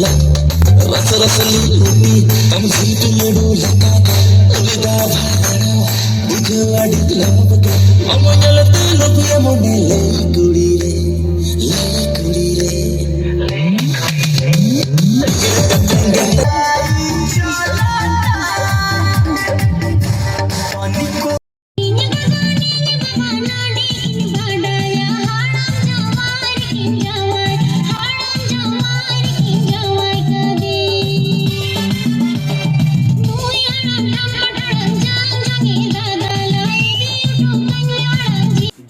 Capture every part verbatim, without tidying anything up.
ᱨᱟᱥ ᱨᱟᱥ ᱞᱩᱞᱩ ᱛᱤ ᱟᱢ ᱥᱤᱨᱤᱛ ᱞᱟᱹᱰᱩ ᱞᱮᱠᱟ ᱜᱮ ᱩᱞᱤᱫᱟ ᱵᱷᱟᱲᱟ ᱵᱩᱡᱷᱟᱹᱣ ᱟᱹᱰᱤ ᱞᱚᱵ ᱜᱮ ᱟᱢ ᱧᱮᱞᱛᱮ ᱞᱚᱵᱤᱭᱟ ᱢᱚᱱᱮ ᱞᱟᱹᱭ ᱠᱩᱲᱤ ᱨᱮ ᱞᱟᱹᱭ ᱠᱩᱲᱤ ᱨᱮ᱾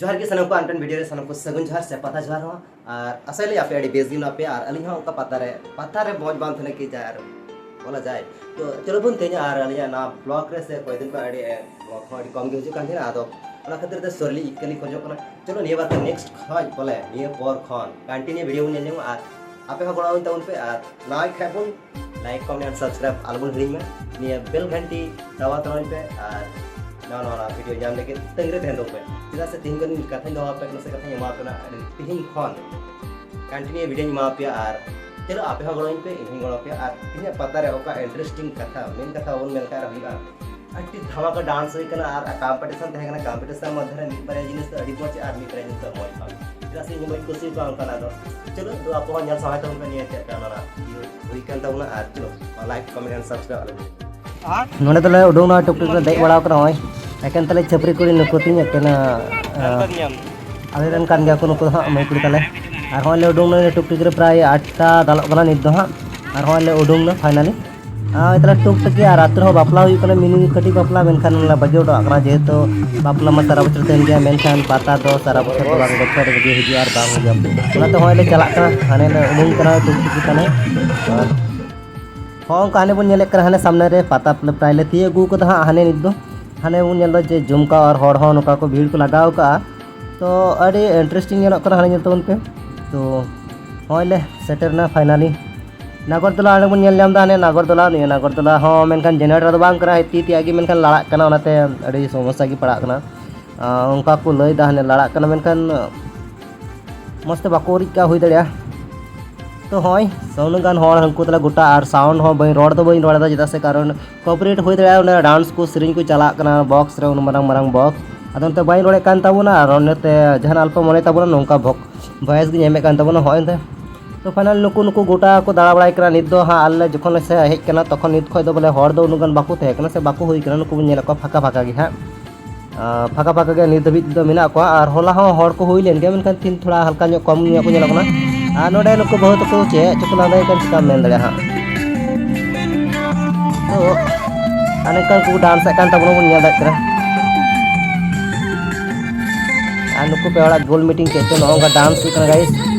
ᱡᱚᱦᱟᱨ ᱜᱮ ᱥᱟᱱᱟᱢ ᱠᱚ, ᱟᱱᱴᱟᱱ ᱵᱷᱤᱰᱤᱭᱳ ᱨᱮ ᱥᱟᱱᱟᱢ ᱠᱚ ᱥᱟᱹᱜᱩᱱ ᱡᱚᱦᱟᱨ ᱥᱮ ᱯᱟᱛᱟ ᱡᱚᱦᱟᱨ ᱦᱚᱸ᱾ ᱟᱨ ᱟᱥᱟᱭᱟᱞᱤᱧ ᱟᱯᱮ ᱟᱹᱰᱤ ᱵᱮᱥ ᱜᱮ ᱢᱮᱱᱟᱜ ᱯᱮᱭᱟ᱾ ᱟᱨ ᱟᱹᱞᱤᱧ ᱦᱚᱸ ᱚᱱᱠᱟ ᱯᱟᱛᱟ ᱨᱮ, ᱯᱟᱛᱟ ᱨᱮ ᱢᱚᱡᱽ ᱵᱟᱝ ᱛᱟᱦᱮᱱᱟ ᱠᱤ ᱡᱟᱨ ᱵᱚᱞᱟ ᱡᱟᱭ᱾ ᱛᱚ ᱪᱚᱞᱚ ᱵᱚᱱ ᱛᱮᱦᱮᱧ ᱟᱨ ᱟᱹᱞᱤᱧᱟᱜ ᱱᱚᱣᱟ ᱵᱞᱚᱜ ᱨᱮ ᱥᱮ ᱠᱚᱭᱮᱠ ᱫᱤᱱ ᱠᱷᱚᱱ ᱟᱹᱰᱤ, ᱮ, ᱵᱞᱚᱜ ᱦᱚᱸ ᱟᱹᱰᱤ ᱠᱚᱢ ᱜᱮ ᱦᱤᱡᱩᱜ ᱠᱟᱱ ᱛᱟᱦᱮᱱᱟ᱾ ᱟᱫᱚ ᱚᱱᱟ ᱠᱷᱟᱹᱛᱤᱨ ᱛᱮ sorry ᱞᱤᱧ ᱤᱠᱟᱹ ᱞᱤᱧ ᱠᱷᱚᱡᱚᱜ ᱠᱟᱱᱟ᱾ ᱪᱚᱞᱚ ᱱᱤᱭᱟᱹ ᱵᱟᱨ ᱫᱚ next ᱠᱷᱚᱡ ᱵᱚᱞᱮ ᱱᱤᱭᱟᱹ ᱯᱚᱨ ᱠᱷᱚᱱ continue ᱵᱷᱤᱰᱤᱭᱳ ᱵᱚᱱ ᱧᱮᱞ ᱧᱟᱢᱟ᱾ ᱟᱨ ᱟᱯᱮ ᱦᱚᱸ ᱜᱚᱲᱚ ᱟᱹᱧ ᱛᱟᱵᱚᱱ ᱯᱮ᱾ ᱟᱨ ᱱᱟᱣᱟ ᱠᱷᱟᱡ ᱵᱚᱱ like, comment and subscribe ᱟᱞᱚᱵᱚᱱ ᱦᱤᱲᱤᱧ ᱢᱟ᱾ ᱱᱤᱭᱟᱹ bell ᱜᱷᱟᱱᱴᱤ ᱫᱟᱵᱟᱣ ᱛᱟᱵᱚᱱ ᱯᱮ ᱟᱨ ᱱᱟᱣᱟ ᱱᱟᱣᱟ ᱵᱷᱤᱰᱤᱭᱳ ᱧᱟᱢ ᱞᱟᱹᱜᱤᱫ ᱛᱟᱺᱜᱤ ᱨᱮ ᱛᱟᱦᱮᱱ ᱛᱟᱵᱚᱱ ᱯᱮ᱾ ᱪᱮᱫᱟᱜ ᱥᱮ ᱛᱮᱦᱮᱧ ᱫᱚ ᱠᱟᱛᱷᱟᱧ ᱫᱚᱦᱚ ᱟᱯᱮ ᱠᱟᱱᱟ ᱥᱮ ᱠᱟᱛᱷᱟᱧ ᱮᱢᱟ ᱯᱮ ᱠᱟᱱᱟ, ᱛᱮᱦᱮᱧ ᱠᱷᱚᱱ continue ᱵᱷᱤᱰᱤᱭᱳᱧ ᱮᱢᱟ ᱯᱮᱭᱟ᱾ ᱟᱨ ᱪᱚᱞᱚ ᱟᱯᱮ ᱦᱚᱸ ᱜᱚᱲᱚᱧ ᱯᱮ, ᱤᱧ ᱦᱚᱸᱧ ᱜᱚᱲᱚ ᱯᱮᱭᱟ᱾ ᱟᱨ ᱛᱮᱦᱮᱧᱟᱜ ᱯᱟᱛᱟ ᱨᱮ ᱚᱠᱟ interesting ᱠᱟᱛᱷᱟ, ᱢᱮᱱ ᱠᱟᱛᱷᱟ ᱵᱟᱵᱚᱱ ᱢᱮᱱ ᱠᱷᱟᱱ ᱦᱩᱭᱩᱜᱼᱟ, ᱟᱹᱰᱤ ᱫᱷᱟᱢᱟᱠᱟ dance ᱦᱩᱭ ᱠᱟᱱᱟ ᱟᱨ competition ᱛᱟᱦᱮᱸ ᱠᱟᱱᱟ᱾ Competition ᱢᱚᱫᱽᱫᱷᱮ ᱨᱮ ᱢᱤᱫ ᱵᱟᱨᱭᱟ ᱡᱤᱱᱤᱥ ᱫᱚ ᱟᱹᱰᱤ ᱢᱚᱡᱽ ᱟᱨ ᱢᱤᱫ ᱵᱟᱨᱭᱟ ᱡᱤᱱᱤᱥ ᱫᱚ ᱢᱚᱡᱽ ᱵᱟᱝ᱾ ᱪᱮᱫᱟᱜ ᱥᱮ ᱤᱧ ᱵᱟᱹᱧ ᱠᱩᱥᱤ ᱠᱟᱣᱟ ᱚᱱᱠᱟᱱᱟᱜ ᱫᱚ᱾ ᱪᱚᱞᱚ ᱫᱩ ᱟᱯᱮ ᱦᱚᱸ ᱧᱮᱞ ᱥᱟᱢᱟᱭ ᱛᱟᱵᱚᱱ ᱯᱮ ᱱᱤᱭᱟᱹ ᱪᱮᱫ ᱞᱮᱠᱟ ᱚᱱᱟ ᱦᱩᱭ ᱠᱟᱱ ᱛᱟᱵᱚᱱᱟ᱾ ᱟᱨ ᱪᱚᱞᱚ like, comment and subscribe ᱟᱞᱚ ᱱᱚᱰᱮ ᱫᱚᱞᱮ ᱩᱰᱩᱝ ᱱᱟ, ᱴᱩᱠ ᱴᱩᱠ ᱞᱮ ᱫᱮᱡ ᱵᱟᱲᱟᱣ ᱠᱟᱱᱟ᱾ ᱱᱚᱜᱼᱚᱭ ᱮᱠᱮᱱ ᱛᱟᱞᱮ ᱪᱷᱟᱹᱯᱨᱤ ᱠᱩᱲᱤ ᱱᱩᱠᱩ ᱛᱤᱧ ᱮᱠᱮᱱ, ᱟᱸ, ᱟᱞᱮ ᱨᱮᱱ ᱠᱟᱱ ᱜᱮᱭᱟ ᱠᱚ ᱱᱩᱠᱩ ᱫᱚ ᱦᱟᱸᱜ ᱢᱟᱹᱭ ᱠᱩᱲᱤ ᱛᱟᱞᱮ᱾ ᱟᱨ ᱦᱚᱸᱜᱼᱚᱭ ᱞᱮ ᱩᱰᱩᱝ ᱱᱟ ᱴᱩᱠ ᱴᱩᱠ ᱨᱮ, ᱯᱨᱟᱭ ᱟᱴᱴᱟ ᱫᱟᱞᱚᱜ ᱠᱟᱱᱟ ᱱᱤᱛ ᱫᱚ ᱦᱟᱸᱜ᱾ ᱟᱨ ᱦᱚᱸᱜᱼᱚᱭ ᱞᱮ ᱩᱰᱩᱝ ᱱᱟ finally᱾ ᱟᱨ ᱛᱟᱦᱞᱮ ᱴᱩᱠ ᱴᱩᱠ ᱜᱮ, ᱟᱨ ᱟᱹᱛᱩ ᱨᱮᱦᱚᱸ ᱵᱟᱯᱞᱟ ᱦᱩᱭᱩᱜ ᱠᱟᱱᱟ, ᱢᱤᱱᱤ ᱠᱟᱹᱴᱤᱡ ᱵᱟᱯᱞᱟ, ᱢᱮᱱᱠᱷᱟᱱ ᱚᱱᱟ ᱵᱟᱹᱜᱤ ᱦᱚᱴᱚ ᱠᱟᱜ ᱠᱟᱱᱟ, ᱡᱮᱦᱮᱛᱩ ᱵᱟᱯᱞᱟ ᱢᱟ ᱥᱟᱨᱟ ᱵᱚᱪᱷᱚᱨ ᱛᱟᱦᱮᱱ ᱜᱮᱭᱟ, ᱢᱮᱱᱠᱷᱟᱱ ᱯᱟᱛᱟ ᱫᱚ ᱥᱟᱨᱟ ᱵᱚᱪᱷᱚᱨ ᱫᱚ ᱵᱟᱝ, ᱵᱚᱪᱷᱚᱨ ᱨᱮᱜᱮ ᱦᱤᱡᱩᱜᱼᱟ ᱟᱨ ᱵᱟᱝ ᱦᱩᱭᱩᱜᱼᱟ᱾ ᱚᱱᱟᱛᱮ ᱦᱚᱸᱜᱼᱚᱭ ᱞᱮ ᱪᱟᱞᱟᱜ ᱠᱟᱱᱟ, ᱦᱟᱱᱮ ᱞᱮ ᱩᱰᱩᱝ ᱠᱟᱱᱟ ᱴᱩᱠ ᱴᱩᱠ ᱛᱟᱞᱮ᱾ ᱟᱨ ᱦᱚᱸ ᱚᱱᱠᱟ ᱦᱟᱱᱮ ᱵᱚᱱ ᱧᱮᱞᱮᱫ ᱠᱟᱱᱟ, ᱦᱟᱱᱮ ᱥᱟᱢᱱᱮ ᱨᱮ ᱯᱟᱛᱟ ᱯᱨᱟᱭ ᱞᱮ ᱛᱤᱭᱳᱜ ᱟᱹᱜᱩ ᱠᱟᱫᱟ ᱦᱟᱸᱜ᱾ ᱦᱟᱱᱮ ᱱᱤᱛ ᱫᱚ ᱦᱟᱱᱮ ᱵᱚᱱ ᱧᱮᱞ ᱮᱫᱟ ᱡᱮ ᱡᱚᱢᱠᱟᱣ ᱟᱨ ᱦᱚᱲ ᱦᱚᱸ ᱱᱚᱝᱠᱟ ᱠᱚ ᱵᱷᱤᱲ ᱠᱚ ᱞᱟᱜᱟᱣ ᱠᱟᱜᱼᱟ᱾ ᱛᱚ ᱟᱹᱰᱤ interesting ᱧᱮᱞᱚᱜ ᱠᱟᱱᱟ, ᱦᱟᱱᱮ ᱧᱮᱞ ᱛᱟᱵᱚᱱ ᱯᱮ᱾ ᱛᱚ ᱱᱚᱜᱼᱚᱭ ᱞᱮ ᱥᱮᱴᱮᱨ ᱮᱱᱟ finally ᱱᱟᱜᱚᱨᱫᱚᱞᱟ᱾ ᱦᱟᱸᱰᱮ ᱵᱚᱱ ᱧᱮᱞ ᱧᱟᱢ ᱮᱫᱟ ᱦᱟᱱᱮ ᱱᱟᱜᱚᱨᱫᱚᱞᱟ, ᱱᱤᱭᱟᱹ ᱱᱟᱜᱚᱨᱫᱚᱞᱟ ᱦᱚᱸ ᱢᱮᱱᱠᱷᱟᱱ generator ᱫᱚ ᱵᱟᱝ ᱠᱟᱱᱟ, ᱛᱤ ᱛᱮᱭᱟᱜ ᱜᱮ ᱢᱮᱱᱠᱷᱟᱱ ᱞᱟᱲᱟᱜ ᱠᱟᱱᱟ, ᱚᱱᱟᱛᱮ ᱟᱹᱰᱤ ᱥᱚᱢᱚᱥᱥᱟ ᱜᱮ ᱯᱟᱲᱟᱜ ᱠᱟᱱᱟ᱾ ᱟᱨ ᱚᱱᱠᱟ ᱠᱚ ᱞᱟᱹᱭ ᱮᱫᱟ ᱦᱟᱱᱮ ᱞᱟᱲᱟᱜ ᱠᱟᱱᱟ, ᱢᱮᱱᱠᱷᱟᱱ ᱢᱚᱡᱽ ᱛᱮ ᱵᱟᱠᱚ ᱩᱨᱤᱡ ᱠᱟᱜ, ᱦᱩᱭ ᱫᱟᱲᱮᱭᱟᱜᱼᱟ᱾ ᱛᱚ ᱦᱚᱸᱜᱼᱚᱭ, ᱛᱚ ᱩᱱᱟᱹᱜ ᱜᱟᱱ ᱦᱚᱲ ᱦᱟᱹᱱᱠᱩ ᱛᱟᱞᱟ ᱜᱚᱴᱟ, ᱟᱨ ᱥᱟᱣᱩᱱᱰ ᱦᱚᱸ ᱵᱟᱹᱧ ᱨᱚᱲ ᱫᱚ ᱵᱟᱹᱧ ᱨᱚᱲ ᱮᱫᱟ, ᱪᱮᱫᱟᱜ ᱥᱮ ᱠᱟᱨᱚᱱ ᱠᱚᱯᱤᱨᱟᱭᱤᱴ ᱦᱩᱭ ᱫᱟᱲᱮᱭᱟᱜᱼᱟ, ᱚᱱᱟ ᱰᱟᱱᱥ ᱠᱚ ᱥᱮᱨᱮᱧ ᱠᱚ ᱪᱟᱞᱟᱜ ᱠᱟᱱᱟ ᱵᱚᱠᱥ ᱨᱮ, ᱩᱱᱟᱹᱜ ᱢᱟᱨᱟᱝ ᱢᱟᱨᱟᱝ ᱵᱚᱠᱥ᱾ ᱟᱫᱚ ᱚᱱᱛᱮ ᱵᱟᱹᱧ ᱨᱚᱲᱮᱫ ᱠᱟᱱ ᱛᱟᱵᱚᱱᱟ, ᱟᱨ ᱚᱱᱟᱛᱮ ᱡᱟᱦᱟᱱᱟᱜ ᱟᱞᱚᱯᱮ ᱢᱚᱱᱮ ᱛᱟᱵᱚᱱᱟ, ᱱᱚᱝᱠᱟ ᱵᱷᱚᱠ-, ᱵᱷᱚᱭᱮᱥ ᱜᱤᱧ ᱮᱢᱮᱫ ᱠᱟᱱ ᱛᱟᱵᱚᱱᱟ ᱦᱚᱸᱜᱼᱚᱭ ᱱᱚᱛᱮ᱾ ᱛᱚ ᱯᱷᱟᱭᱱᱟᱞ ᱱᱩᱠᱩ, ᱱᱩᱠᱩ ᱜᱚᱴᱟ ᱠᱚ ᱫᱟᱬᱟ ᱵᱟᱲᱟᱭ ᱠᱟᱱᱟ᱾ ᱱᱤᱛ ᱫᱚ ᱦᱟᱸᱜ ᱟᱞᱮ ᱡᱚᱠᱷᱚᱱ ᱞᱮ ᱥᱮ-, ᱦᱮᱡ ᱠᱟᱱᱟ, ᱛᱚᱠᱷᱚᱱ ᱱᱤᱛ ᱠᱷᱚᱡ ᱫᱚ ᱵᱚᱞᱮ ᱦᱚᱲ ᱫᱚ ᱩᱱᱟᱹᱜ ᱜᱟᱱ ᱵᱟᱠᱚ ᱛᱟᱦᱮᱸ ᱠᱟᱱᱟ ᱥᱮ ᱵᱟᱠᱚ ᱦᱩᱭ ᱠᱟᱱᱟ, ᱱᱩᱠᱩ ᱵᱚᱱ ᱧᱮᱞᱮᱫ ᱠᱚᱣᱟ ᱯᱷᱟᱸᱠᱟ ᱯᱷᱟᱸᱠᱟ ᱜᱮ ᱦᱟᱸᱜ᱾ ᱟᱸ, ᱯᱷᱟᱸᱠᱟ ᱯᱷᱟᱸᱠᱟ ᱜᱮ ᱱᱤᱛ ᱫᱷᱟᱹᱵᱤᱡ ᱫᱚ ᱢᱮᱱᱟᱜ ᱠᱚᱣᱟ, ᱟᱨ ᱦᱚᱞᱟ ᱦᱚᱸ ᱦᱚᱲ ᱠᱚ ᱦᱩᱭ ᱞᱮᱱ ᱜᱮᱭᱟ, ᱢᱮᱱᱠᱷᱟᱱ ᱛᱤᱦᱤᱧ ᱛᱷᱚᱲᱟ ᱦᱟᱞᱠᱟ ᱧᱚᱜ ᱠᱚᱢ ᱧᱚᱜ ᱠᱚ ᱧᱮᱞᱚᱜ ᱠᱟᱱᱟ᱾ ᱟᱨ ᱱᱚᱰᱮ ᱱᱩᱠᱩ ᱵᱟᱹᱦᱩ ᱛᱟᱠᱚ ᱪᱮᱫ ᱪᱚᱠᱚ ᱞᱟᱸᱫᱟᱭᱮᱫ ᱠᱟᱱ, ᱪᱤᱠᱟᱢ ᱢᱮᱱ ᱫᱟᱲᱮᱭᱟᱜᱼᱟ ᱦᱟᱸᱜ᱾ ᱛᱚ, ᱟᱨ ᱱᱚᱝᱠᱟ ᱩᱱᱠᱩ ᱠᱚ ᱰᱟᱱᱥ ᱮᱫ ᱠᱟᱱ ᱛᱟᱵᱚᱱᱟ, ᱵᱚᱱ ᱧᱮᱞ ᱫᱟᱲᱮᱭᱟᱜ ᱠᱟᱱᱟ᱾ ᱟᱨ ᱱᱩᱠᱩ ᱯᱮ ᱦᱚᱲᱟᱜ ᱜᱳᱞ ᱢᱤᱴᱤᱝ ᱪᱮᱫ ᱪᱚ ᱱᱚᱜᱼᱚ ᱱᱚᱝᱠᱟ ᱰᱟᱱᱥ ᱦᱩᱭᱩᱜ ᱠᱟᱱᱟ, ᱜᱟᱭᱤᱥ᱾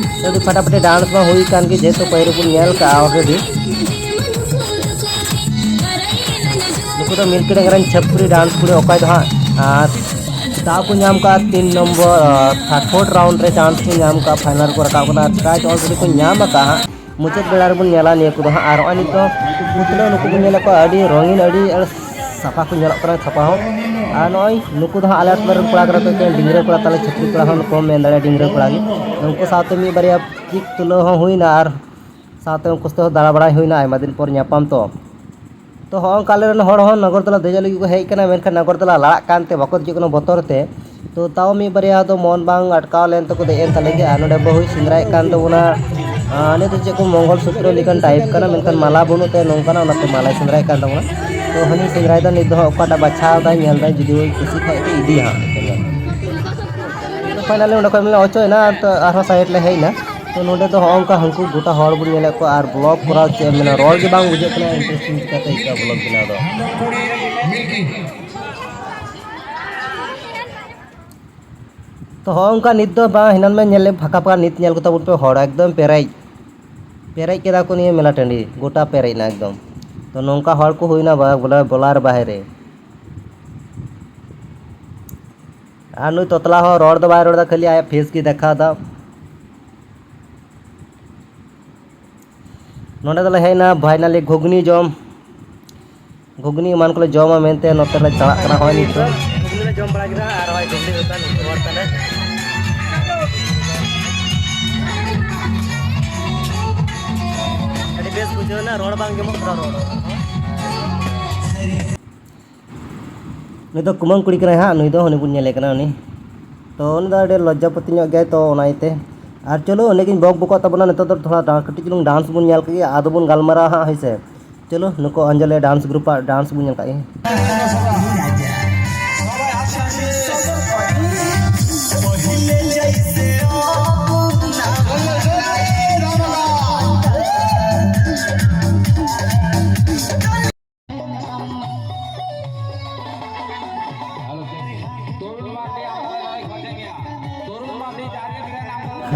ᱟᱹᱰᱤ ᱯᱷᱟᱴᱟᱯᱷᱟᱴᱤ ᱰᱟᱱᱥ ᱢᱟ ᱦᱩᱭ ᱠᱟᱱ ᱜᱮ, ᱡᱮᱦᱮᱛᱩ ᱯᱟᱹᱦᱤᱞ ᱵᱚᱱ ᱧᱮᱞ ᱠᱟᱜᱼᱟ already᱾ ᱱᱩᱠᱩ ᱫᱚ ᱢᱤᱞᱠᱤ ᱰᱟᱝᱜᱽᱨᱟ ᱨᱮᱱ ᱪᱷᱟᱹᱯᱨᱤ ᱰᱟᱱᱥ ᱠᱩᱲᱤ, ᱚᱠᱚᱭ ᱫᱚ ᱦᱟᱸᱜ, ᱟᱨ ᱫᱟᱣ ᱠᱚ ᱧᱟᱢ ᱠᱟᱜᱼᱟ ᱛᱤᱱ ᱱᱚᱢᱵᱚᱨ, ᱟᱨ fourth round ᱨᱮ ᱪᱟᱱᱥ ᱠᱚ ᱧᱟᱢ ᱠᱟᱜᱼᱟ, ᱯᱷᱟᱭᱱᱟᱞ ᱨᱮᱠᱚ ᱨᱟᱠᱟᱵ ᱠᱟᱱᱟ, ᱟᱨ ᱯᱨᱟᱭᱤᱡᱽ already ᱠᱚ ᱧᱟᱢ ᱟᱠᱟᱫᱼᱟ ᱦᱟᱸᱜ᱾ ᱢᱩᱪᱟᱹᱫ ᱵᱮᱲᱟ ᱨᱮᱵᱚᱱ ᱧᱮᱞᱟ ᱱᱤᱭᱟᱹ ᱠᱚᱫᱚ ᱦᱟᱸᱜ᱾ ᱟᱨ ᱱᱚᱜᱼᱚᱭ ᱱᱤᱛᱚᱜ ᱯᱩᱛᱞᱟᱹ ᱱᱩᱠᱩ ᱵᱚᱱ ᱧᱮᱞᱮᱫ ᱠᱚᱣᱟ, ᱟᱹᱰᱤ ᱨᱚᱝᱜᱤᱱ, ᱟᱹᱰᱤ ᱥᱟᱯᱷᱟ ᱠᱚ ᱧᱮᱞᱚᱜ ᱠᱟᱱᱟ, ᱥᱟᱯᱷᱟ ᱦᱚᱸ᱾ ᱟᱨ ᱱᱚᱜᱼᱚᱭ ᱱᱩᱠᱩ ᱫᱚ ᱦᱟᱸᱜ ᱟᱞᱮ ᱟᱹᱛᱩ ᱨᱮᱱ ᱠᱚᱲᱟ ᱠᱟᱱᱟ ᱠᱚ, ᱮᱠᱮᱱ ᱰᱤᱝᱨᱟᱹ ᱠᱚᱲᱟ ᱛᱟᱞᱮ, ᱪᱷᱟᱹᱯᱨᱤ ᱠᱚᱲᱟ ᱦᱚᱸ ᱱᱩᱠᱩ ᱢᱮᱱ ᱫᱟᱲᱮᱭᱟᱜᱼᱟ, ᱰᱤᱝᱨᱟᱹ ᱠᱚᱲᱟ ᱜᱮ᱾ ᱩᱱᱠᱩ ᱥᱟᱶᱛᱮ ᱢᱤᱫ ᱵᱟᱨᱭᱟ ᱯᱤᱠ ᱛᱩᱞᱟᱹᱣ ᱦᱚᱸ ᱦᱩᱭᱱᱟ, ᱟᱨ ᱥᱟᱶᱛᱮ ᱩᱱᱠᱩ ᱥᱟᱶᱛᱮ ᱦᱚᱸ ᱫᱟᱬᱟ ᱵᱟᱲᱟᱭ ᱦᱩᱭᱱᱟ, ᱟᱭᱢᱟ ᱫᱤᱱ ᱯᱚᱨ ᱧᱟᱯᱟᱢ ᱛᱚ᱾ ᱛᱚ ᱦᱚᱸᱜᱼᱚ ᱱᱚᱝᱠᱟ ᱟᱞᱮ ᱨᱮᱱ ᱦᱚᱲ ᱦᱚᱸ ᱱᱟᱜᱚᱨᱫᱚᱞᱟ ᱫᱮᱡᱚᱜ ᱞᱟᱹᱜᱤᱫ ᱠᱚ ᱦᱮᱡ ᱠᱟᱱᱟ, ᱢᱮᱱᱠᱷᱟᱱ ᱱᱟᱜᱚᱨᱫᱚᱞᱟ ᱞᱟᱲᱟᱜ ᱠᱟᱱᱛᱮ ᱵᱟᱠᱚ ᱫᱮᱡᱚᱜ ᱠᱟᱱᱟ ᱵᱚᱛᱚᱨ ᱛᱮ᱾ ᱛᱚ ᱛᱟᱣ ᱢᱤᱫ ᱵᱟᱨᱭᱟ ᱫᱚ ᱢᱚᱱ ᱵᱟᱝ ᱟᱴᱠᱟᱣ ᱞᱮᱱ ᱛᱟᱠᱚ, ᱫᱮᱡ ᱮᱱ ᱛᱟᱞᱮ ᱜᱮ᱾ ᱟᱨ ᱱᱚᱰᱮ ᱵᱟᱹᱦᱩᱭ ᱥᱮᱸᱫᱽᱨᱟᱭᱮᱫ ᱠᱟᱱ ᱛᱟᱵᱚᱱᱟ, ᱟᱨ ᱱᱤᱭᱟᱹ ᱫᱚ ᱪᱮᱫ ᱠᱚ ᱢᱚᱝᱜᱚᱞ ᱥᱩᱛᱨᱚ ᱞᱮᱠᱟᱱ ᱴᱟᱭᱤᱯ ᱠᱟᱱᱟ, ᱢᱮᱱᱠᱷᱟᱱ ᱢᱟᱞᱟ ᱵᱟᱹᱱᱩᱜ ᱛᱟᱭᱟ, ᱱᱚᱝᱠᱟᱱᱟᱜ, ᱚᱱᱟᱛᱮ ᱢᱟᱞᱟᱭ ᱥᱮᱸᱫᱽᱨᱟᱭᱮᱫ ᱠᱟᱱ ᱛᱟᱵᱚᱱᱟ᱾ ᱛᱚ ᱦᱟᱹᱱᱤ ᱥᱮᱸᱫᱽᱨᱟᱭᱮᱫᱟ, ᱱᱤᱛ ᱫᱚ ᱦᱟᱸᱜ ᱚᱠᱟᱴᱟᱜ ᱵᱟᱪᱷᱟᱣ ᱫᱟᱭ ᱧᱮᱞ ᱫᱟᱭ, ᱡᱩᱫᱤ ᱦᱩᱭ ᱠᱩᱥᱤ ᱠᱷᱟᱡ ᱫᱚ ᱤᱫᱤᱭᱟ ᱦᱟᱸᱜ᱾ ᱛᱚ ᱯᱷᱟᱭᱱᱟᱞᱤ ᱚᱸᱰᱮ ᱠᱷᱚᱡ ᱢᱟᱞᱮ ᱚᱪᱚᱭᱮᱱᱟ, ᱛᱚ ᱟᱨᱦᱚᱸ ᱥᱟᱭᱤᱰ ᱞᱮ ᱦᱮᱡ ᱮᱱᱟ᱾ ᱛᱚ ᱱᱚᱰᱮ ᱫᱚ ᱦᱚᱸᱜᱼᱚ ᱱᱚᱝᱠᱟ ᱦᱟᱹᱱᱠᱩ ᱜᱚᱴᱟ ᱦᱚᱲ ᱵᱚᱱ ᱧᱮᱞᱮᱫ ᱠᱚᱣᱟ, ᱟᱨ ᱵᱞᱚᱜ ᱠᱚᱨᱟᱣ ᱪᱮᱫ ᱮᱢ ᱢᱮᱱᱟ, ᱨᱚᱲ ᱜᱮ ᱵᱟᱝ ᱵᱩᱡᱷᱟᱹᱜ ᱠᱟᱱᱟ, ᱤᱱᱴᱟᱨᱮᱥᱴᱤᱝ ᱪᱤᱠᱟᱛᱮ ᱟᱹᱭᱠᱟᱹᱜᱼᱟ ᱵᱞᱚᱜ ᱵᱮᱱᱟᱣ ᱫᱚ᱾ ᱛᱚ ᱦᱚᱸᱜᱼᱚ ᱱᱚᱝᱠᱟ ᱱᱤᱛ ᱫᱚ ᱵᱟᱝ, ᱦᱮᱱᱟᱱ ᱢᱮ ᱧᱮᱞ ᱞᱮ ᱯᱷᱟᱸᱠᱟ ᱯᱷᱟᱸᱠᱟ, ᱱᱤᱛ ᱧᱮᱞ ᱠᱚ ᱛᱟᱵᱚᱱ ᱯᱮ ᱦᱚᱲ ᱮᱠᱫᱚᱢ ᱯᱮᱨᱮᱡ, ᱯᱮᱨᱮᱡ ᱠᱮᱫᱟ ᱠᱚ ᱱᱤᱭᱟᱹ ᱢᱮᱞᱟ ᱴᱟᱺᱰᱤ, ᱜᱚᱴᱟ ᱯᱮᱨᱮᱡ ᱮᱱᱟ ᱮᱠᱫᱚᱢ᱾ ᱛᱚ ᱱᱚᱝᱠᱟ ᱦᱚᱲ ᱠᱚ ᱦᱩᱭᱱᱟ ᱵᱟ-, ᱵᱚᱞᱮ ᱵᱚᱞᱟᱨ ᱵᱟᱦᱨᱮ᱾ ᱟᱨ ᱱᱩᱭ ᱛᱚᱛᱞᱟ ᱦᱚᱸ ᱨᱚᱲ ᱫᱚ ᱵᱟᱭ ᱨᱚᱲ ᱮᱫᱟ, ᱠᱷᱟᱹᱞᱤ ᱟᱭᱟᱜ ᱯᱷᱮᱥ ᱜᱮ ᱫᱮᱠᱷᱟᱣ ᱮᱫᱟ᱾ ᱱᱚᱸᱰᱮ ᱫᱚᱞᱮ ᱦᱮᱡ ᱮᱱᱟ ᱯᱷᱟᱭᱱᱟᱞᱤ ᱜᱷᱩᱜᱽᱱᱤ ᱡᱚᱢ᱾ ᱜᱷᱩᱜᱽᱱᱤ ᱮᱢᱟᱱ ᱠᱚᱞᱮ ᱡᱚᱢᱟ ᱢᱮᱱᱛᱮ ᱱᱚᱛᱮ ᱞᱮ ᱪᱟᱞᱟᱜ ᱠᱟᱱᱟ᱾ ᱦᱚᱸᱜᱼᱚᱭ ᱱᱤᱛᱚᱜ ᱜᱷᱩᱜᱽᱱᱤ ᱞᱮ ᱡᱚᱢ ᱵᱟᱲᱟ ᱠᱮᱫᱟ ᱟᱨ ᱦᱚᱸᱜᱼᱚᱭ ᱜᱷᱩᱜᱽᱱᱤ ᱫᱚᱠᱟᱱ ᱩᱱᱠᱩ ᱦᱚᱲ ᱛᱟᱞᱮ᱾ ᱚᱱᱟ ᱨᱚᱲ ᱵᱟᱝ ᱟᱸᱡᱚᱢᱚᱜ ᱠᱟᱱᱟ, ᱨᱚᱲ᱾ ᱱᱩᱭ ᱫᱚ ᱠᱩᱢᱟᱹᱝ ᱠᱩᱲᱤ ᱠᱟᱱᱟᱭ ᱦᱟᱸᱜ, ᱱᱩᱭ ᱫᱚ ᱩᱱᱤ ᱵᱚᱱ ᱧᱮᱞᱮ ᱠᱟᱱᱟ ᱩᱱᱤ᱾ ᱛᱚ ᱩᱱᱤ ᱫᱚ ᱟᱹᱰᱤ ᱞᱚᱡᱡᱟᱯᱚᱛᱤ ᱧᱚᱜ ᱜᱮᱭᱟᱭ, ᱛᱚ ᱚᱱᱟ ᱤᱭᱟᱹᱛᱮ᱾ ᱟᱨ ᱪᱚᱞᱚ ᱚᱸᱰᱮ ᱜᱤᱧ ᱵᱚᱠ ᱵᱚᱠᱚᱜ ᱛᱟᱵᱚᱱᱟ, ᱱᱤᱛᱚᱜ ᱫᱚ ᱛᱷᱚᱲᱟ ᱰᱟ-, ᱠᱟᱹᱴᱤᱡ ᱪᱩᱞᱩᱝ ᱰᱟᱱᱥ ᱵᱚᱱ ᱧᱮᱞ ᱠᱮᱫ ᱜᱮ, ᱟᱫᱚ ᱵᱚᱱ ᱜᱟᱞᱢᱟᱨᱟᱣᱟ ᱦᱟᱸᱜ, ᱦᱳᱭ ᱥᱮ᱾ ᱪᱚᱞᱚ ᱱᱩᱠᱩ ᱚᱧᱡᱚᱞᱤ ᱰᱟᱱᱥ ᱜᱨᱩᱯ ᱟᱜ ᱰᱟᱱᱥ ᱵᱚᱱ ᱧᱮᱞ ᱠᱟᱜ ᱜᱮ᱾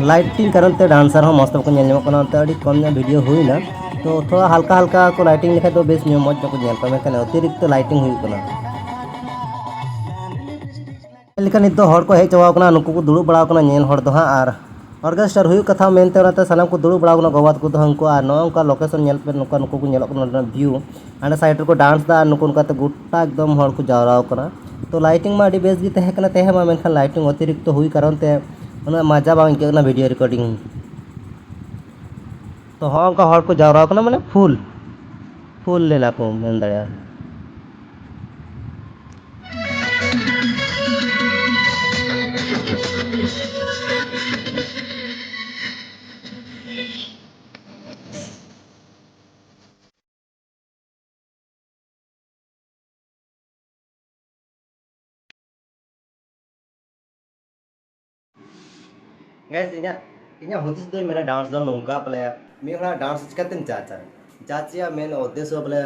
ᱞᱟᱭᱤᱴᱤᱝ ᱠᱟᱨᱚᱱ ᱛᱮ ᱰᱟᱱᱥᱟᱨ ᱦᱚᱸ ᱢᱚᱡᱽ ᱛᱮ ᱵᱟᱠᱚ ᱧᱮᱞ ᱧᱟᱢᱚᱜ ᱠᱟᱱᱟ, ᱚᱱᱟᱛᱮ ᱟᱹᱰᱤ ᱠᱚᱢ ᱧᱚᱜ ᱵᱷᱤᱰᱤᱭᱳ ᱦᱩᱭᱱᱟ᱾ ᱛᱚ ᱛᱷᱚᱲᱟ ᱦᱟᱞᱠᱟ ᱦᱟᱞᱠᱟ ᱠᱚ ᱞᱟᱭᱤᱴᱤᱝ ᱞᱮᱠᱷᱟᱡ ᱫᱚ ᱵᱮᱥ ᱧᱚᱜ ᱢᱚᱡᱽ ᱧᱚᱜ ᱠᱚ ᱧᱮᱞ ᱠᱚᱣᱟ, ᱢᱮᱱᱠᱷᱟᱱ ᱚᱛᱤᱨᱤᱠᱛᱚ ᱞᱟᱭᱤᱴᱤᱝ ᱦᱩᱭᱩᱜ ᱠᱟᱱᱟ᱾ ᱪᱮᱫ ᱞᱮᱠᱟ ᱱᱤᱛ ᱫᱚ ᱦᱚᱲ ᱠᱚ ᱦᱮᱡ ᱪᱟᱵᱟᱣ ᱠᱟᱱᱟ, ᱱᱩᱠᱩ ᱠᱚ ᱫᱩᱲᱩᱵ ᱵᱟᱲᱟᱣ ᱠᱟᱱᱟ ᱧᱮᱞ ᱦᱚᱲ ᱫᱚ ᱦᱟᱸᱜ, ᱟᱨ ᱚᱨᱜᱮᱥᱴᱟᱨ ᱦᱩᱭᱩᱜ ᱠᱟᱛᱷᱟ ᱢᱮᱱᱛᱮ ᱚᱱᱟᱛᱮ ᱥᱟᱱᱟᱢ ᱠᱚ ᱫᱩᱲᱩᱵ ᱵᱟᱲᱟᱣ ᱠᱟᱱᱟ, ᱜᱚ ᱵᱟᱵᱟ ᱛᱟᱠᱚ ᱫᱚ ᱦᱟᱸᱜ ᱩᱱᱠᱩ, ᱟᱨ ᱱᱚᱜᱼᱚ ᱱᱚᱝᱠᱟ ᱞᱳᱠᱮᱥᱚᱱ ᱧᱮᱞ ᱯᱮ, ᱱᱚᱝᱠᱟ ᱱᱩᱠᱩ ᱠᱚ ᱧᱮᱞᱚᱜ ᱠᱟᱱᱟ, ᱱᱚᱸᱰᱮᱱᱟᱜ ᱵᱷᱤᱭᱩ᱾ ᱦᱟᱸᱰᱮ ᱥᱟᱭᱤᱰ ᱨᱮᱠᱚ ᱰᱟᱱᱥ ᱫᱟ ᱟᱨ ᱱᱩᱠᱩ ᱱᱚᱝᱠᱟᱛᱮ ᱜᱚᱴᱟ ᱮᱠᱫᱚᱢ ᱦᱚᱲ ᱠᱚ ᱡᱟᱣᱨᱟᱣ ᱠᱟᱱᱟ᱾ ᱛᱚ ᱞᱟᱭᱴᱤᱝ ᱢᱟ ᱟᱹᱰᱤ ᱵᱮᱥ ᱜᱮ ᱛᱟᱦᱮᱸ ᱠᱟᱱᱟ ᱛᱟᱦᱮᱸ ᱢᱟ, ᱢᱮᱱᱠᱷᱟᱱ ᱞᱟᱭᱴᱤᱝ ᱚᱛᱤᱨᱤᱠᱛᱚ ᱦᱩᱭ ᱠᱟᱨᱚᱱ ᱛᱮ ᱩᱱᱟᱹᱜ ᱢᱟᱡᱟ ᱵᱟᱝ ᱟᱹᱭᱠᱟᱹᱜ ᱠᱟᱱᱟ ᱵᱷᱤᱰᱤᱭᱳ ᱨᱮᱠᱚᱨᱰᱤᱝ᱾ ᱛᱚ ᱦᱚᱸᱜᱼᱚ ᱱᱚᱝᱠᱟ ᱦᱚᱲ ᱠᱚ ᱡᱟᱣᱨᱟᱣ ᱠᱟᱱᱟ, ᱢᱟᱱᱮ ᱯᱷᱩᱞ, ᱯᱷᱩᱞ ᱞᱮᱱᱟ ᱠᱚ ᱢᱮᱱ ᱫᱟᱲᱮᱭᱟᱜᱼᱟ᱾ ᱜᱟᱭᱥ, ᱤᱧᱟᱹᱜ, ᱤᱧᱟᱹᱜ ᱦᱩᱫᱤᱥ ᱫᱚᱧ ᱢᱮᱱᱟ, ᱰᱟᱱᱥ ᱫᱚ ᱱᱚᱝᱠᱟ ᱵᱚᱞᱮ, ᱢᱤᱫ ᱦᱚᱲᱟᱜ ᱰᱟᱱᱥ ᱪᱤᱠᱟᱹᱛᱮᱢ ᱡᱟᱡᱟ? ᱡᱟᱡᱽ ᱨᱮᱭᱟᱜ ᱢᱮᱱ ᱩᱫᱽᱫᱮᱥᱥᱚ ᱵᱚᱞᱮ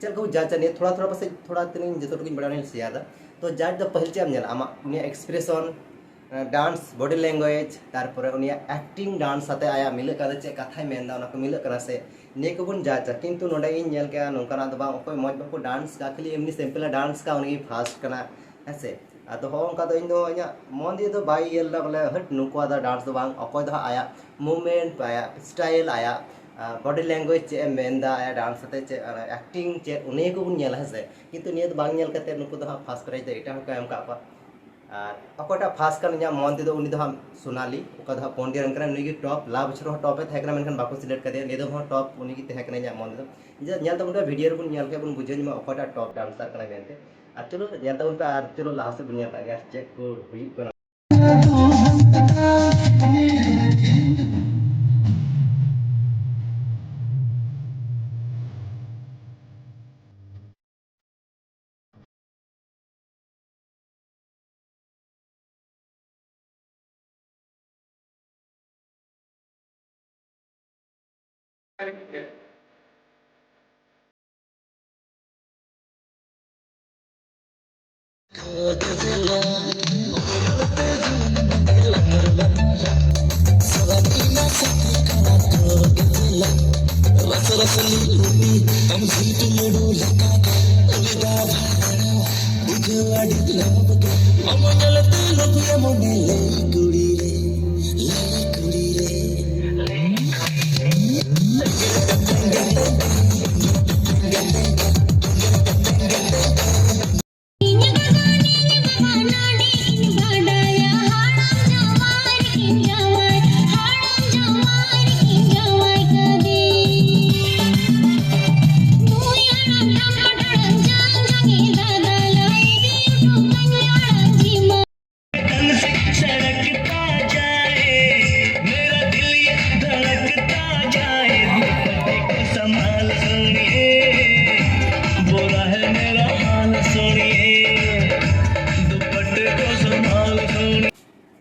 ᱪᱮᱫ ᱞᱮᱠᱟ ᱠᱚ ᱡᱟᱡᱟ, ᱱᱤᱭᱟᱹ ᱛᱷᱚᱲᱟ ᱛᱷᱚᱲᱟ ᱯᱟᱥᱮᱡ ᱛᱷᱚᱲᱟ ᱛᱤᱱᱟᱹᱜ ᱤᱧ ᱡᱚᱛᱚ ᱴᱩᱠᱩᱧ ᱵᱟᱲᱟᱭᱟ, ᱚᱱᱟᱧ ᱥᱮᱭᱟᱨ ᱮᱫᱟ᱾ ᱛᱚ ᱡᱟᱡᱽ ᱫᱚ ᱯᱟᱹᱦᱤᱞ ᱪᱮᱫ ᱮᱢ ᱧᱮᱞᱟ? ᱟᱢᱟᱜ ᱩᱱᱤᱭᱟᱜ ᱮᱠᱥᱯᱨᱮᱥᱚᱱ, ᱰᱟᱱᱥ, ᱵᱚᱰᱤ ᱞᱮᱝᱜᱩᱭᱮᱡᱽ, ᱛᱟᱨᱯᱚᱨᱮ ᱩᱱᱤᱭᱟᱜ ᱮᱠᱴᱤᱝ, ᱰᱟᱱᱥ ᱥᱟᱛᱮ ᱟᱭᱟᱜ ᱢᱤᱞᱟᱹᱜ ᱠᱟᱱᱟ, ᱪᱮᱫ ᱠᱟᱛᱷᱟᱭ ᱢᱮᱱᱫᱟ, ᱚᱱᱟ ᱠᱚ ᱢᱤᱞᱟᱹᱜ ᱠᱟᱱᱟ ᱥᱮ, ᱱᱤᱭᱟᱹ ᱠᱚᱵᱚᱱ ᱡᱟᱡᱟ᱾ ᱠᱤᱱᱛᱩ ᱱᱚᱰᱮ ᱤᱧ ᱧᱮᱞ ᱠᱮᱜᱼᱟ ᱱᱚᱝᱠᱟᱱᱟᱜ ᱫᱚ ᱵᱟᱝ, ᱚᱠᱚᱭ ᱢᱚᱡᱽ ᱵᱟᱠᱚ ᱰᱟᱱᱥ ᱠᱟᱜᱼᱟ, ᱠᱷᱟᱹᱞᱤ ᱮᱢᱱᱤ ᱥᱤᱢᱯᱮᱞ ᱮ ᱰᱟᱱᱥ ᱠᱟᱜᱼᱟ, ᱩᱱᱤ ᱜᱮ ᱯᱷᱟᱥᱴ ᱠᱟᱱᱟ, ᱦᱮᱸ ᱥᱮ᱾ ᱟᱫᱚ ᱦᱚᱸᱜᱼᱚ ᱱᱚᱝᱠᱟ ᱫᱚ ᱤᱧ ᱫᱚ ᱤᱧᱟᱹᱜ ᱢᱚᱱ ᱫᱤᱭᱮ ᱫᱚ ᱵᱟᱭ ᱤᱭᱟᱹ ᱞᱮᱫᱟ ᱵᱚᱞᱮ, ᱦᱟᱹᱴ, ᱱᱩᱠᱩᱣᱟᱜ ᱫᱚ ᱰᱟᱱᱥ ᱫᱚ ᱵᱟᱝ, ᱚᱠᱚᱭ ᱫᱚ ᱦᱟᱸᱜ ᱟᱭᱟᱜ ᱢᱩᱵᱷᱢᱮᱱᱴ, ᱟᱭᱟᱜ ᱥᱴᱟᱭᱤᱞ, ᱟᱭᱟᱜ ᱵᱚᱰᱤ ᱞᱮᱝᱜᱩᱭᱮᱡᱽ ᱪᱮᱫ ᱮ ᱢᱮᱱᱫᱟ, ᱟᱭᱟᱜ ᱰᱟᱱᱥ ᱟᱛᱮ ᱪᱮᱫ, ᱮᱠᱴᱤᱝ ᱪᱮᱫ, ᱩᱱᱤ ᱜᱮᱠᱚ ᱵᱚᱱ ᱧᱮᱞᱟ, ᱦᱮᱸ ᱥᱮ᱾ ᱠᱤᱱᱛᱩ ᱱᱤᱭᱟᱹ ᱫᱚ ᱵᱟᱝ ᱧᱮᱞ ᱠᱟᱛᱮ ᱱᱩᱠᱩ ᱫᱚ ᱦᱟᱸᱜ ᱯᱷᱟᱥᱴ ᱯᱨᱟᱭᱤᱡᱽ ᱫᱚ ᱮᱴᱟᱜ ᱦᱚᱲ ᱠᱚ ᱮᱢ ᱠᱟᱜ ᱠᱚᱣᱟ᱾ ᱟᱨ ᱚᱠᱚᱭᱴᱟᱜ ᱯᱷᱟᱥᱴ ᱠᱟᱱ ᱤᱧᱟᱹᱜ ᱢᱚᱱ ᱛᱮᱫᱚ, ᱩᱱᱤ ᱫᱚ ᱦᱟᱸᱜ ᱥᱳᱱᱟᱞᱤ, ᱚᱠᱟ ᱫᱚ ᱦᱟᱸᱜ ᱯᱚᱱᱰᱤᱭᱟᱱ ᱠᱟᱱᱟ᱾ ᱱᱩᱭ ᱜᱮ ᱴᱚᱯ, ᱞᱟᱦᱟ ᱵᱚᱪᱷᱚᱨ ᱦᱚᱸ ᱴᱚᱯ ᱮ ᱛᱟᱦᱮᱸ ᱠᱟᱱᱟ, ᱢᱮᱱᱠᱷᱟᱱ ᱵᱟᱠᱚ ᱥᱤᱞᱮᱠᱴ ᱠᱟᱫᱮᱭᱟ᱾ ᱱᱤᱭᱟᱹ ᱫᱚᱢ ᱦᱚᱸ ᱴᱚᱯ ᱩᱱᱤ ᱜᱮ ᱛᱟᱦᱮᱸ ᱠᱟᱱᱟ ᱤᱧᱟᱹᱜ ᱢᱚᱱ ᱛᱮᱫᱚ᱾ ᱧᱮᱞ ᱛᱟᱵᱚᱱ ᱯᱮ, ᱵᱷᱤᱰᱤᱭᱳ ᱨᱮᱵᱚᱱ ᱧᱮᱞ ᱠᱷᱟᱡ ᱵᱚᱱ ᱵᱩᱡᱷᱟᱹᱣ ᱧᱟᱢᱟ ᱚᱠᱚᱭᱴᱟᱜ ᱴᱚᱯ ᱰᱟᱱᱥᱟᱨ ᱠᱟᱱᱟᱭ ᱢᱮᱱᱛᱮ᱾ ᱟᱨ ᱪᱚᱞᱚ ᱧᱮᱞ ᱛᱟᱵᱚᱱ ᱯᱮ, ᱟᱨ ᱪᱚᱞᱚ ᱞᱟᱦᱟ ᱥᱮᱫ ᱵᱚᱱ ᱧᱮᱞ ᱠᱟᱜ ᱜᱮ ᱪᱮᱫ ᱠᱚ ᱦᱩᱭᱩᱜ ᱠᱟᱱᱟ᱾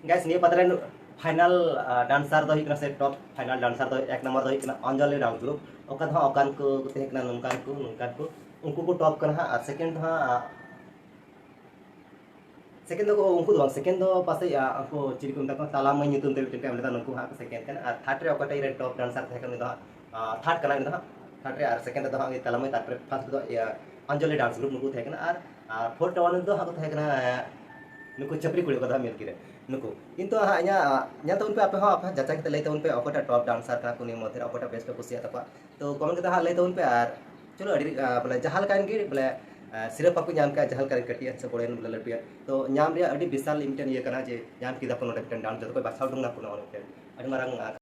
ᱜᱟᱭᱥ, ᱱᱤᱭᱟᱹ ᱯᱟᱛᱟ ᱨᱮᱱ ᱯᱷᱟᱭᱱᱟᱞ ᱰᱟᱱᱥᱟᱨ ᱫᱚ ᱦᱩᱭᱩᱜ ᱠᱟᱱᱟ, ᱥᱮ ᱴᱚᱯ ᱯᱷᱟᱭᱱᱟᱞ ᱰᱟᱱᱥᱟᱨ ᱫᱚ ᱮᱠ ᱱᱟᱢᱵᱟᱨ ᱫᱚ ᱦᱩᱭᱩᱜ ᱠᱟᱱᱟ ᱚᱧᱡᱚᱞᱤ ᱰᱟᱱᱥ ᱜᱨᱩᱯ᱾ ᱚᱠᱟ ᱫᱚ ᱦᱟᱸᱜ ᱚᱠᱟᱱ ᱠᱚ ᱛᱟᱦᱮᱸ ᱠᱟᱱᱟ, ᱱᱚᱝᱠᱟᱱ ᱠᱚ, ᱱᱚᱝᱠᱟᱱ ᱠᱚ, ᱩᱱᱠᱩ ᱠᱚ ᱴᱚᱯ ᱠᱟᱱᱟ ᱦᱟᱸᱜ᱾ ᱟᱨ ᱥᱮᱠᱮᱱᱰ ᱫᱚ ᱦᱟᱸᱜ, ᱥᱮᱠᱮᱱᱰ ᱫᱚ ᱩᱱᱠᱩ ᱫᱚ ᱵᱟᱝ, ᱥᱮᱠᱮᱱᱰ ᱫᱚ ᱯᱟᱥᱮᱡ, ᱟ, ᱩᱱᱠᱩ ᱪᱤᱞᱤ ᱠᱚ ᱢᱮᱛᱟ ᱠᱚᱣᱟ, ᱛᱟᱞᱟ ᱢᱟᱹᱭ ᱧᱩᱛᱩᱢ ᱛᱮ ᱢᱤᱫᱴᱮᱱ ᱠᱚ ᱮᱢ ᱞᱮᱫᱟ, ᱱᱩᱠᱩ ᱦᱟᱸᱜ ᱠᱚ ᱥᱮᱠᱮᱱᱰ ᱠᱟᱱᱟ᱾ ᱟᱨ ᱛᱷᱟᱨᱰ ᱨᱮ ᱚᱠᱚᱭᱴᱟᱜ ᱤᱧ ᱨᱮᱱ ᱴᱚᱯ ᱰᱟᱱᱥᱟᱨ ᱛᱟᱦᱮᱸ ᱠᱟᱱᱟ, ᱩᱱᱤ ᱫᱚ ᱦᱟᱸᱜ, ᱟ, ᱛᱷᱟᱨᱰ ᱠᱟᱱᱟ, ᱩᱱᱤ ᱫᱚ ᱦᱟᱸᱜ ᱛᱷᱟᱨᱰ ᱨᱮ᱾ ᱟᱨ ᱥᱮᱠᱮᱱᱰ ᱨᱮᱫᱚ ᱦᱟᱸᱜ ᱩᱱᱤ ᱛᱟᱞᱟ ᱢᱟᱹᱭ, ᱛᱟᱨᱯᱚᱨᱮ ᱯᱷᱟᱥᱴ ᱨᱮᱫᱚ, ᱤᱭᱟᱹ, ᱚᱧᱡᱚᱞᱤ ᱰᱟᱱᱥ ᱜᱨᱩᱯ, ᱱᱩᱠᱩ ᱛᱟᱦᱮᱸ ᱠᱟᱱᱟ᱾ ᱟᱨ, ᱟᱨ ᱯᱷᱳᱨᱛᱷ ᱨᱮ ᱫᱚ ᱦᱟᱸᱜ ᱠᱚ ᱛᱟᱦᱮᱸ ᱠᱟᱱᱟ, ᱮ, ᱱᱩᱠᱩ ᱪᱷᱟᱹᱯᱨᱤ ᱠᱩᱲᱤ ᱠᱚᱫᱚ ᱦᱟᱸᱜ ᱢᱤᱞᱠᱤ ᱨᱮ ᱱᱩᱠᱩ᱾ ᱠᱤᱱᱛᱩ ᱦᱟᱸᱜ ᱤᱧᱟᱹᱜ, ᱟ, ᱧᱮᱞ ᱛᱟᱵᱚᱱ ᱯᱮ, ᱟᱯᱮ ᱦᱚᱸ ᱟᱯᱮ ᱡᱟᱪᱟᱭ ᱠᱟᱛᱮ ᱞᱟᱹᱭ ᱛᱟᱵᱚᱱ ᱯᱮ, ᱚᱠᱚᱭᱴᱟᱜ ᱴᱚᱯ ᱰᱟᱱᱥᱟᱨ ᱠᱟᱱᱟ ᱠᱚ ᱱᱤᱭᱟᱹ ᱢᱚᱫᱽᱫᱷᱮ ᱨᱮ, ᱚᱠᱚᱭᱴᱟᱜ ᱵᱮᱥ ᱯᱮ ᱠᱩᱥᱤᱭᱟᱜ ᱛᱟᱠᱚᱣᱟ᱾ ᱛᱚ ᱠᱚᱢᱮᱱᱴ ᱠᱟᱛᱮ ᱦᱟᱸᱜ ᱞᱟᱹᱭ ᱛᱟᱵᱚᱱ ᱯᱮ᱾ ᱟᱨ ᱪᱚᱞᱚ, ᱟᱹᱰᱤ, ᱟ, ᱵᱚᱞᱮ, ᱡᱟᱦᱟᱸ ᱞᱮᱠᱟᱱ ᱜᱮ, ᱵᱚᱞᱮ, ᱥᱤᱨᱯᱟᱹ ᱠᱚ ᱧᱟᱢ ᱠᱮᱫᱟ, ᱡᱟᱦᱟᱸ ᱞᱮᱠᱟ ᱨᱮ ᱠᱟᱹᱴᱤᱡ ᱥᱮ ᱵᱚᱲᱚᱭᱮᱱ ᱵᱚᱞᱮ ᱞᱟᱹᱴᱩᱭᱮᱱ, ᱛᱚ ᱧᱟᱢ ᱨᱮᱭᱟᱜ ᱟᱹᱰᱤ ᱵᱤᱥᱟᱞ ᱢᱤᱫᱴᱮᱱ ᱤᱭᱟᱹ ᱠᱟᱱᱟ ᱡᱮ ᱧᱟᱢ ᱠᱮᱫᱟ ᱠᱚ ᱱᱚᱰᱮ ᱢᱤᱫᱴᱮᱱ ᱰᱟᱱᱥ, ᱡᱚᱛᱚ ᱠᱷᱚᱱ ᱵᱟᱪᱷᱟᱣ ᱩᱰᱩᱝ ᱮᱱᱟ ᱠᱚ ᱱᱚᱣᱟ ᱢᱤᱫᱴᱮᱱ ᱟᱹᱰᱤ ᱢᱟᱨᱟᱝ, ᱟᱨ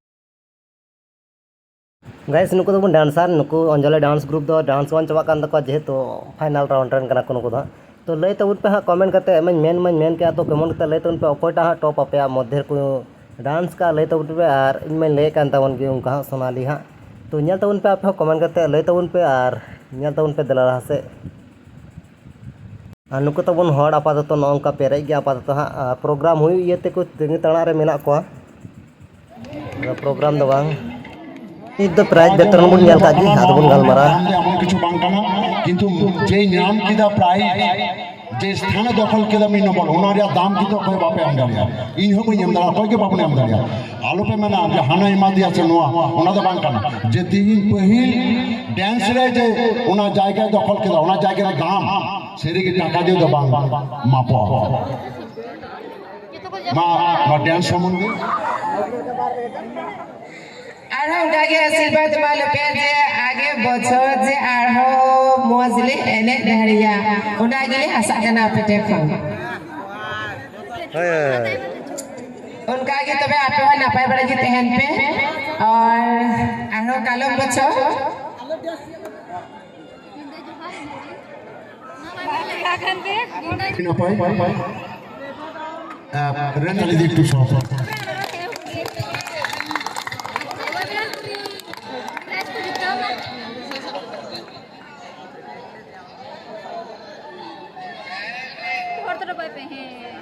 ᱜᱟᱭᱤᱥ, ᱱᱩᱠᱩ ᱫᱚᱵᱚᱱ ᱰᱟᱱᱥᱟᱨ, ᱱᱩᱠᱩ ᱚᱧᱡᱚᱞᱤ ᱰᱟᱱᱥ ᱜᱨᱩᱯ ᱫᱚ ᱰᱟᱱᱥ ᱵᱟᱝ ᱪᱟᱵᱟᱜ ᱠᱟᱱ ᱛᱟᱠᱚᱣᱟ, ᱡᱮᱦᱮᱛᱩ ᱯᱷᱟᱭᱱᱟᱞ ᱨᱟᱣᱩᱱᱰ ᱨᱮᱱ ᱠᱟᱱᱟ ᱠᱚ ᱱᱩᱠᱩ ᱫᱚ ᱦᱟᱸᱜ᱾ ᱛᱚ ᱞᱟᱹᱭ ᱛᱟᱵᱚᱱ ᱯᱮ ᱦᱟᱸᱜ ᱠᱚᱢᱮᱱᱴ ᱠᱟᱛᱮ, ᱮᱢᱟᱹᱧ ᱢᱮᱱ ᱢᱟᱹᱧ ᱢᱮᱱ ᱠᱮᱜᱼᱟ, ᱛᱚ ᱠᱚᱢᱮᱱᱴ ᱠᱟᱛᱮ ᱞᱟᱹᱭ ᱛᱟᱵᱚᱱ ᱯᱮ ᱚᱠᱚᱭᱴᱟᱜ ᱦᱟᱸᱜ ᱴᱚᱯ ᱟᱯᱮᱭᱟᱜ ᱢᱚᱫᱽᱫᱷᱮ ᱨᱮᱠᱚ ᱰᱟᱱᱥ ᱠᱟᱜᱼᱟ, ᱞᱟᱹᱭ ᱛᱟᱵᱚᱱ ᱯᱮ᱾ ᱟᱨ ᱤᱧ ᱢᱟᱧ ᱞᱟᱹᱭᱮᱫ ᱠᱟᱱ ᱛᱟᱵᱚᱱ ᱜᱮ ᱚᱱᱠᱟ ᱦᱟᱸᱜ ᱥᱳᱱᱟᱞᱤ ᱦᱟᱸᱜ᱾ ᱛᱚ ᱧᱮᱞ ᱛᱟᱵᱚᱱ ᱯᱮ ᱟᱯᱮ ᱦᱚᱸ ᱠᱚᱢᱮᱱᱴ ᱠᱟᱛᱮ ᱞᱟᱹᱭ ᱛᱟᱵᱚᱱ ᱯᱮ ᱟᱨ ᱧᱮᱞ ᱛᱟᱵᱚᱱ ᱯᱮ ᱫᱮᱞᱟ ᱞᱟᱦᱟ ᱥᱮᱫ᱾ ᱟᱨ ᱱᱩᱠᱩ ᱛᱟᱵᱚᱱ ᱦᱚᱲ ᱟᱯᱟᱛᱚᱛᱚ ᱱᱚᱜᱼᱚ ᱱᱚᱝᱠᱟ ᱯᱮᱨᱮᱡ ᱜᱮ ᱟᱯᱟᱛᱚᱛᱚ ᱦᱟᱸᱜ, ᱟᱨ ᱯᱨᱳᱜᱨᱟᱢ ᱦᱩᱭᱩᱜ ᱤᱭᱟᱹ ᱛᱮᱠᱚ ᱛᱟᱹᱜᱤ ᱛᱟᱲᱟᱜ ᱨᱮ ᱢᱮᱱᱟᱜ ᱠᱚᱣᱟ᱾ ᱟᱫᱚ ᱯᱨᱳᱜᱨᱟᱢ ᱫᱚ ᱵᱟᱝ, ᱱᱤᱛ ᱫᱚ ᱯᱨᱟᱭᱤᱡᱽ ᱵᱤᱛᱚᱨᱚᱱ ᱵᱚᱱ ᱧᱮᱞ ᱠᱟᱜ ᱜᱮ, ᱟᱫᱚ ᱵᱚᱱ ᱜᱟᱞᱢᱟᱨᱟᱜᱼᱟ᱾ ᱫᱟᱢ ᱫᱚ ᱮᱢᱚᱱ ᱠᱤᱪᱷᱩ ᱵᱟᱝ ᱠᱟᱱᱟ, ᱠᱤᱱᱛᱩ ᱡᱮ ᱧᱟᱢ ᱠᱮᱫᱟ ᱯᱨᱟᱭᱤᱡᱽ, ᱡᱮ ᱥᱛᱷᱟᱱᱮ ᱫᱚᱠᱷᱚᱞ ᱠᱮᱫᱟ ᱢᱤᱫ ᱱᱚᱢᱵᱚᱨ, ᱚᱱᱟ ᱨᱮᱭᱟᱜ ᱫᱟᱢ ᱠᱤᱱᱛᱩ ᱚᱠᱚᱭ ᱵᱟᱯᱮ ᱮᱢ ᱫᱟᱲᱮᱭᱟᱜᱼᱟ, ᱤᱧ ᱦᱚᱸ ᱵᱟᱹᱧ ᱮᱢ ᱫᱟᱲᱮᱭᱟᱜᱼᱟ, ᱚᱠᱚᱭ ᱜᱮ ᱵᱟᱵᱚᱱ ᱮᱢ ᱫᱟᱲᱮᱭᱟᱜᱼᱟ᱾ ᱟᱞᱚᱯᱮ ᱢᱮᱱᱟ ᱡᱮ ᱦᱟᱱᱟ ᱮᱢᱟ ᱫᱮᱭᱟ ᱥᱮ ᱱᱚᱣᱟ, ᱚᱱᱟ ᱫᱚ ᱵᱟᱝ ᱠᱟᱱᱟ᱾ ᱡᱮ ᱛᱤᱦᱤᱧ ᱯᱟᱹᱦᱤᱞ ᱰᱮᱱᱥ ᱨᱮ ᱡᱮ ᱚᱱᱟ ᱡᱟᱭᱜᱟᱭ ᱫᱚᱠᱷᱚᱞ ᱠᱮᱫᱟ, ᱚᱱᱟ ᱡᱟᱭᱜᱟ ᱨᱮ ᱫᱟᱢ ᱥᱟᱹᱨᱤᱜᱮ ᱴᱟᱠᱟ ᱫᱤᱭᱮ ᱫᱚ ᱵᱟᱝ ᱢᱟᱯᱚᱜᱼᱟ᱾ ᱢᱟ, ᱱᱚᱣᱟ ᱰᱮᱱᱥ ᱥᱚᱢᱵᱚᱱᱫᱷᱮ᱾ ᱟᱨᱦᱚᱸ ᱚᱱᱠᱟ ᱜᱮ ᱟᱥᱤᱨᱵᱟᱫᱽ ᱮᱢᱟ ᱞᱮᱯᱮ ᱡᱮ ᱟᱜᱮ ᱵᱚᱪᱷᱚᱨ ᱡᱮ ᱟᱨᱦᱚᱸ ᱢᱚᱡᱽ ᱞᱮ ᱮᱱᱮᱡ ᱫᱟᱲᱮᱭᱟᱜ, ᱚᱱᱟ ᱜᱮᱞᱮ ᱟᱥᱟᱜ ᱠᱟᱱᱟ ᱟᱯᱮ ᱴᱷᱮᱱ ᱠᱷᱚᱱ᱾ ᱦᱳᱭ, ᱦᱳᱭ, ᱦᱳᱭ᱾ ᱚᱱᱠᱟ ᱜᱮ ᱛᱚᱵᱮ ᱟᱯᱮ ᱦᱚᱸ ᱱᱟᱯᱟᱭ ᱵᱟᱲᱟ ᱜᱮ ᱛᱟᱦᱮᱱ ᱯᱮ, ᱟᱨ ᱟᱨᱦᱚᱸ ᱠᱟᱞᱚᱢ ᱵᱚᱪᱷᱚᱨ ᱱᱟᱯᱟᱭ, ᱟᱯᱮ ᱨᱮᱱ ᱛᱟᱞᱤ ᱫᱤ ᱮᱠᱴᱩ ᱥᱚᱦᱚ᱾ ᱦᱚᱲ ᱫᱚ ᱵᱟᱭ ᱯᱮ, ᱦᱮᱸ᱾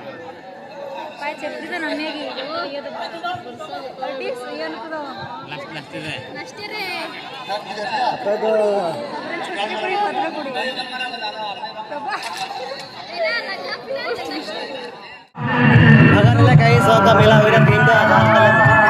ᱯᱟᱭ ᱪᱟᱹᱯᱨᱤ ᱫᱚ ᱱᱟᱢᱮ ᱜᱮ, ᱤᱭᱟᱹ ᱫᱚ ᱵᱟᱝ᱾ ᱟᱹᱰᱤ ᱤᱭᱟᱹ ᱱᱩᱠᱩ ᱫᱚ᱾ ᱞᱟᱥᱴ, ᱞᱟᱥᱴ ᱨᱮ᱾ ᱞᱟᱥᱴ ᱨᱮ᱾ ᱟᱯᱮ ᱫᱚ ᱪᱷᱳᱴᱤ ᱠᱩᱲᱤ, ᱯᱟᱛᱞᱟ ᱠᱩᱲᱤ᱾ ᱵᱟᱵᱟ᱾ ᱟᱜᱟᱨ ᱞᱮᱠᱟ ᱤᱥ ᱚᱱᱠᱟ ᱢᱮᱞᱟ ᱦᱩᱭᱱᱟ, ᱛᱮᱦᱮᱧ ᱫᱚ ᱟᱫᱚ ᱦᱟᱸᱥᱯᱟᱛᱟᱞ ᱞᱮ ᱢᱩᱪᱟᱹᱫ